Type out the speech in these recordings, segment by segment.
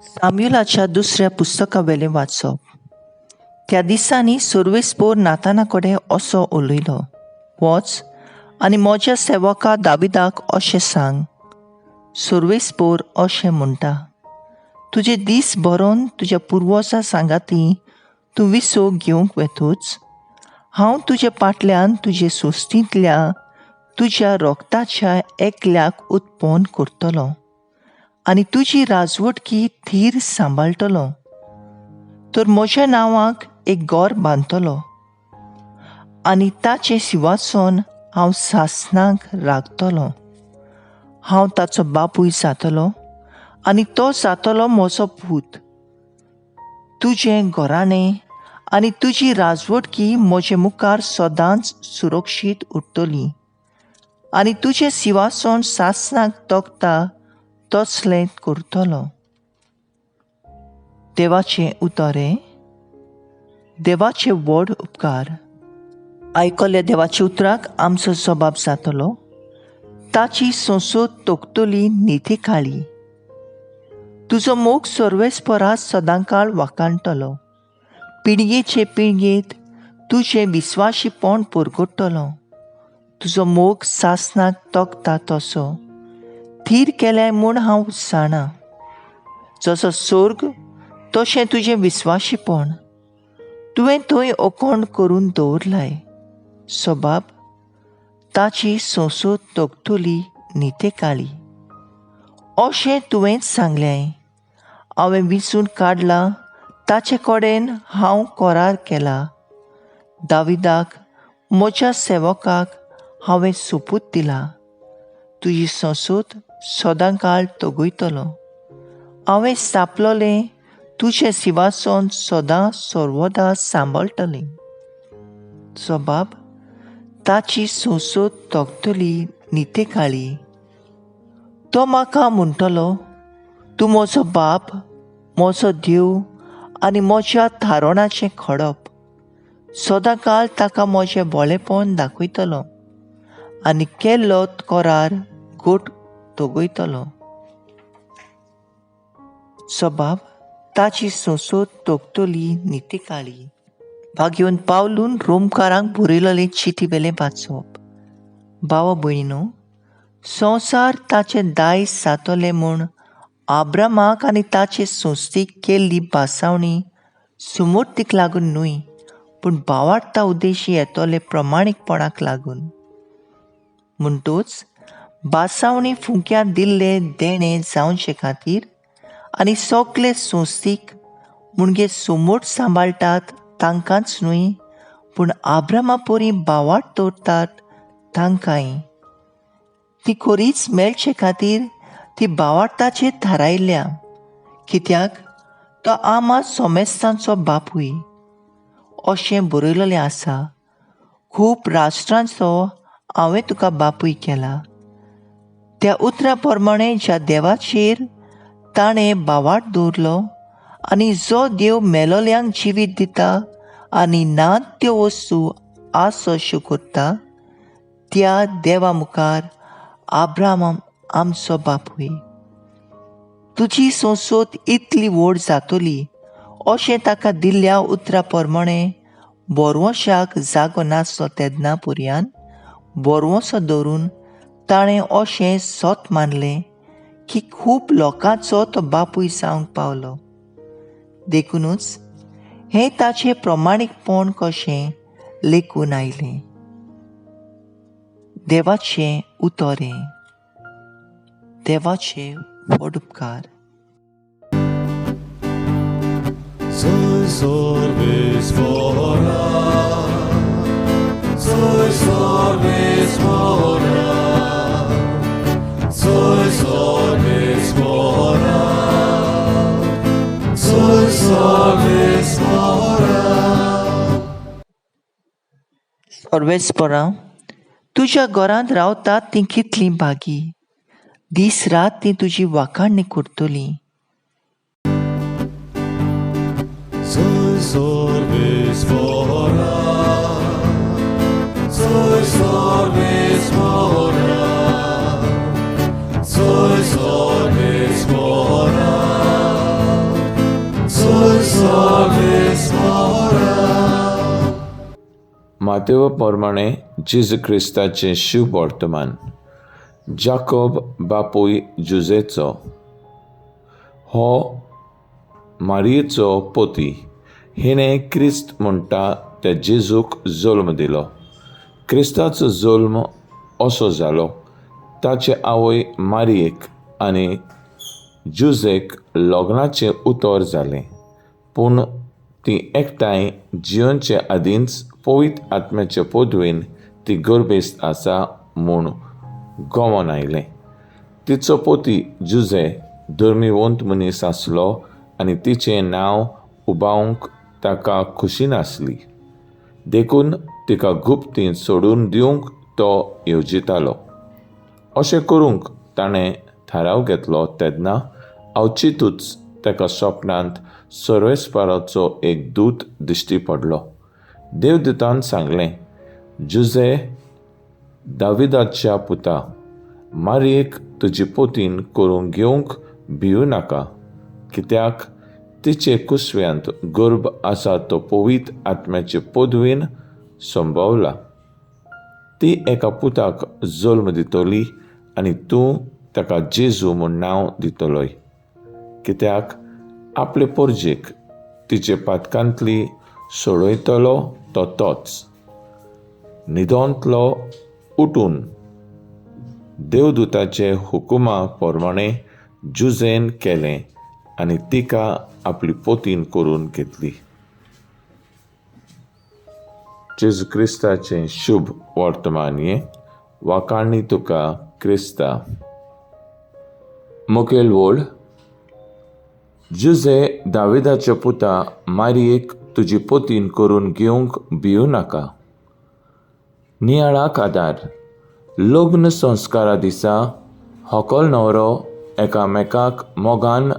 साम्युलाच्या दुसऱ्या पुस्तकावेलें वाचप. त्या दिसांनी सर्वेस्पोर नाताना कडेन असो उलयलो, वच आनी म्हज्या सेवका दाविदाक अशें सांग, सर्वेस्पोर अशें म्हणटा, तुजे दीस बरोवन तुज्या पुर्वजां सांगाती तूं विसव घेवंक वेतूच, हांव तुजे पाटल्यान तुजे सोस्तींतल्या तुज्या रोगताच्या एकल्याक उत्पन्न करतलो आनी तुजी राजवटकी थीर सांबाळटलो. तर म्हज्या नांवाक एक घर बांदतलो आनी ताचें शिवासन हांव सासणाक राखतलो. हांव ताचो बापूय जातलो आनी तो जातलो म्हजो पूत. तुजें घराणें आनी तुजी राजवटकी म्हजे मुखार सदांच सुरक्षीत उरतली आनी तुजें शिवासन सासणाक तोखता तसलें करतलो. देवाचें उतर हें, देवाचे व्हड उपकार. आयकल्ल्या देवाच्या उतराक आमचो जबाब जातलो, ताची संसद तोखतली निती काळी. तुजो मोग सर्वेस्परा सदांकाळ वाखाणटलो, पिळगेचे पिळगेंत तुजें विस्वाशीपण परगटतलो. तुजो मोग सासणाक तोखता तसो थीर केल्याय म्हूण हांव जाणा. जसो स्वर्ग तशें तुजें विस्वाशीपण तुवें थंय अखंड करून दवरलाय. सबाब ताची संसद तोखतली नितेकाळी. अशें तुवेंच सांगलें, हांवें विंचून काडला ताचे कडेन हांव करार केला. दाविदाक म्हज्या सेवकाक हांवें सोपूत दिला, तुजी संसद सदांकाळ तगयतलो. हांवें स्थापलोलें तुजें शिवासन सदां सर्वदा सांबाळटलें. सबाब ताची संसद तोखतली नितेकाळी. तो म्हाका म्हणटलो, तूं म्हजो बाप, म्हजो देव आनी म्हज्या थारणाचें खडप. सदांकाळ ताका म्हजें बळेपण दाखयतलो आनी केल्लो करार गोट तगयतलो. सबाब ताची संसद तोखतली नितेकाळी. भाग्योन पावलून रोमकारांक बरयलेले चिटी वेलें वाचप. भावा भयणीनो, संवसार ताचें दायज जातलें म्हूण आब्रामाक आनी ताचे संस्थेक केल्ली भासावणी सुमूर्तीक लागून न्हय, पूण भावार्था उद्देशी येतले प्रमाणीकपणाक लागून. म्हणटूच भासावणी फुंक्या दिल्ले देणें जावचे खातीर आनी सगले संस्थीक म्हणजे सोमोट सांबाळटात तांकांच न्हय, पूण आब्रामा परी भावार्थ दवरतात तांकांय. ती खोरीच मेळचे खातीर ती भावार्थाचेर थारायल्या, कित्याक तो आमा सोमेस्तांचो बापूय अशें बरयलेलें आसा. खूब राष्ट्रांचो हांवें तुका बापूय केला. त्या उतरा प्रमाणे ज्या देवाचेर ताणें भावार्थ दवरलो आनी जो देव मेलोल्यांक जिवीत दिता आनी ना त्यो वस्तू आसो करता, त्या देवा मुखार आब्राम आमचो बापूय. तुजी संसद इतली व्हड जातली अशें ताका दिल्ल्या उतरा प्रमाणे बोरवंशाक जागो नासलो तेन्ना पर्यान बोरवंसो दवरून ताणें अशें सत मानलें की खूब लोकांचो तो बापूय जावंक पावलो. देखुनूच हें ताचें प्रमाणीकपण कशें लेखून आयलें. देवाचें उतर हें, देवाचे व्हड उपकार. सर्वेस्परा, तुज्या घरांत रावतात तीं कितलीं भागी, दीस रात तीं तुजी वाखाणणी करतलीं. मातेव प्रमाणे जेजू क्रिस्ताचें शुभ वर्तमान. जाकोब बापूय जुजेचो, हो मारयेचो पोती, हिणें क्रिस्त म्हणटा त्या जेजूक जल्म दिलो. क्रिस्ताचो जल्म असो जालो, ताचे आवय मारयेक आनी जुजेक लग्नाचें उतर जालें, पूण तीं एकठांय जियोनचे आदींच पवित्र आत्म्याचे पदवेन ती गर्भेस्त आसा म्हूण गमन आयलें. तिचो पोती जुजे धर्मीवंत मनीस आसलो आनी तिचें नांव उबावंक ताका खुशी नासली, देखून तिका गुप्तीन सोडून दिवंक तो येवजितालो. अशें करूंक ताणें थाराव घेतलो तेन्ना अवचितूच ताका सपनांत सर्वेस्पराचो एक दूत दिश्टी पडलो. देवदूतान सांगलें, जुजे दाविदाच्या पुता, मारयेक तुजी पोतीन करूंक घेवंक भिवू नाका, कित्याक तिचे कुसव्यांत गर्भ आसा तो पवित्र आत्म्याचे पदवीन संभवला. ती एका पुताक जल्म दितली आनी तूं ताका जेजू म्हूण नांव दितलोय, कित्याक आपले पोरजेक तिचे पातकांतली सोडयतलो तो तोच. न्हिदोंतलो उठून देवदूताचे हुकुमा प्रमाणे जुजेन केलें आनी तिका आपली पोतीन करून घेतली. जेजू क्रिस्ताचें शुभ वर्तमान हें. वाखाणी तुका क्रिस्ता. मुखेल वळ. जुजे दाविदाच्या पुता, मारयेक तुजी पोतीन करून घेवंक भिवू नाका. नियाळाक आदार. लग्न संस्कारा दिसा होकल न्हवरो एकामेकाक मोगान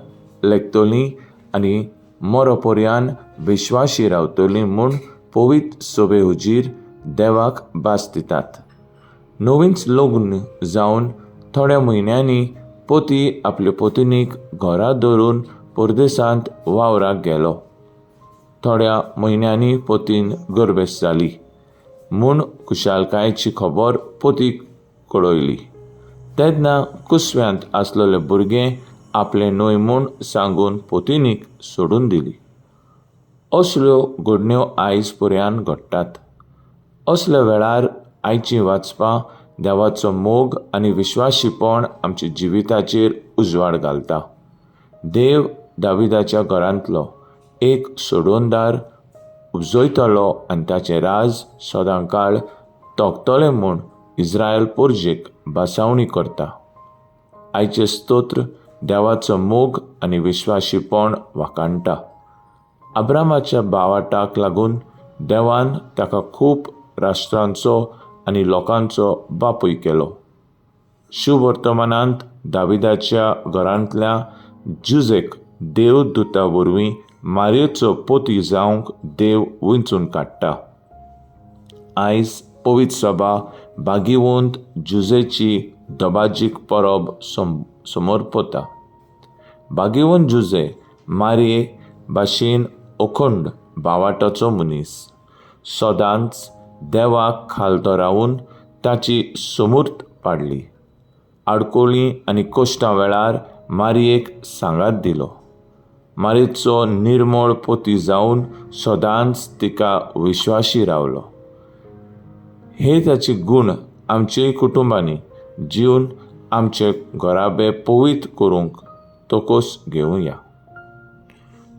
लेखतलीं आनी मरोपर्यान विश्वाशी रावतलीं म्हूण पवित्र सोबे हुजीर देवाक भास दितात. नवीच लग्न जावन थोड्या म्हयन्यांनी पोती आपले पोतिनीक घरा दवरून परदेसांत वावराक गेलो. थोड्या म्हयन्यांनी पोतीन गर्भेस्त जाली म्हूण खुशालकायेची खबर पोतीक कळयली. तेन्ना कुसव्यांत आसलेलें भुरगें आपलें न्हय म्हूण सांगून पोतिनीक सोडून दिली. असल्यो घडण्यो आयज पर्यान घडटात. असल्या वेळार आयचीं वाचपां देवाचो मोग आनी विश्वाशीपण आमच्या जिविताचेर उजवाड घालता. देव दाविदाच्या घरांतलो एक सोडोनदार उपजयतलो आनी ताचें राज सदांकाळ तोखतलें म्हूण इस्रायल पोरजेक भासावणी करता. आयचें स्तोत्र देवाचो मोग आनी विश्वाशीपण वाखाणटा. अब्रामाच्या बावाटाक लागून देवान ताका खूब राष्ट्रांचो आनी लोकांचो बापूय केलो. शुभवर्तमानांत दाविदाच्या घरांतल्या जुजेक देवदूता वरवीं मारयेचो पोती जावंक देव विंचून काडटा. आयज पवित्र सभा भागीवंत जुजेची दबाजीक परब समर्पता. भागीवंत जुजे मारये भाशेन अखंड बावाटाचो मनीस, सदांच देवाक खालतो रावून ताची समूर्त पाडली. आडकोळी आनी कश्टां वेळार मारयेक सांगात दिलो. मारयेचो निर्मळ पोती जावन सदांच तिका विश्वाशी रावलो. हे ताचे गूण आमचे कुटुंबांनी जीवन आमचे घराबे पवित्र करूंक तोकोस घेवया.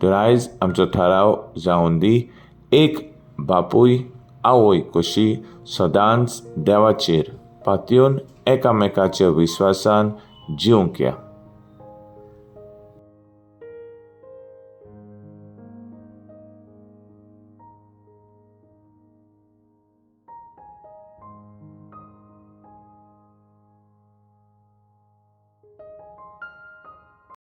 तर आयज आमचो थाराव जावन दी, एक बापूय आवय कशी सदांच देवाचेर पातयेवन एकामेकाच्या विस्वासान जिवंक या.